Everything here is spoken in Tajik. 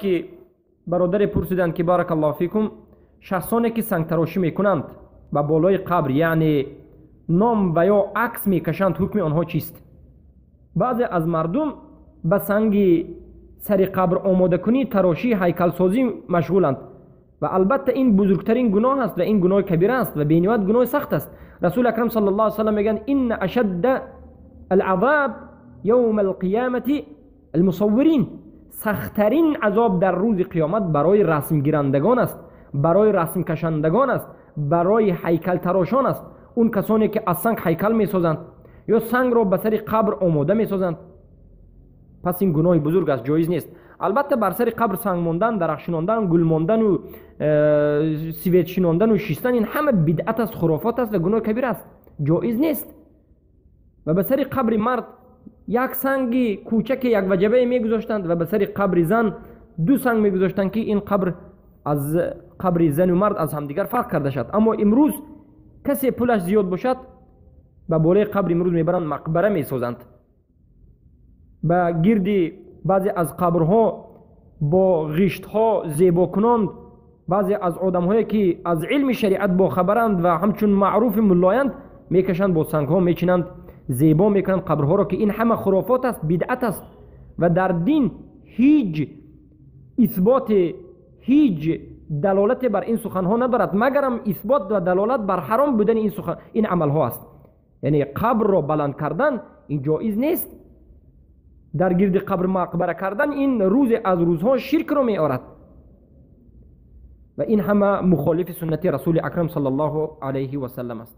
Ки бародаре пурсиданд, ки баракаллоҳу фикум, шахсоне ки сангтарошӣ мекунанд ба болои қабр, яъне ном ва ё акс мекашанд, ҳукми онҳо чист? Баъзе аз мардум ба санги сари қабр омодакунӣ, тарошӣ, ҳайкалсозӣ машғуланд ва албатта ин бузургтарин гуноҳ аст ва ин гуноҳи кабира аст ва бениҳоят гуноҳи сахт аст. Расули акрам саллаллоҳу алайҳи васаллам мегӯянд: инна ашадда алазаб явма алқиямати алмусаввирин. Сахттарин азоб дар рӯзи қиёмат барои расмгирандагон аст, барои расмкашандагон аст, барои ҳайкалтарошон аст. Он касоне ки аз санг ҳайкал месозанд ё сангро ба сари қабр омода месозанд. Пас ин гуноҳи бузург аст, ҷоиз нест. Албатта бар сари қабр санг мондан, дарахт шинондан, гул мондану свет шинондану шистан, ин ҳама бидъат аст, хурофот аст ва гуноҳи кабира аст, ҷоиз нест. Ва ба сари қабри мард як санги кӯчаке як ваҷабае мегузоштанд ва ба сари қабри зан ду санг мегузоштанд, ки ин қабр аз қабри зану мард аз ҳамдигар фарқ карда шавад. Аммо имрӯз касе пулаш зиёд бошад, ба болои қабр имрӯз мебаранд, мақбара месозанд. Ба гирди баъзе аз қабрҳо бо ғиштҳо зебокунанд. Баъзе аз одамҳое ки аз илми шариат бохабаранд ва ҳамчун маъруфи муллоянд, мекашанд, бо сангҳо мечинанд, зебо мекунанд қабрҳоро, ки ин ҳама хурофот аст, бидъат аст ва дар дин ҳеҷ исботе, ҳеҷ далолате бар ин суханҳо надорад, магарам исбот ва далолат бар ҳаром будани ин сухан, ин амалҳо аст. Яъне қабрро баланд кардан ин ҷоиз нест. Дар гирди қабр мақбара кардан ин рӯзе аз рӯзҳо ширкро меорад ва ин ҳама мухолифи суннати Расули акрам саллаллоҳу алайҳи васаллам аст.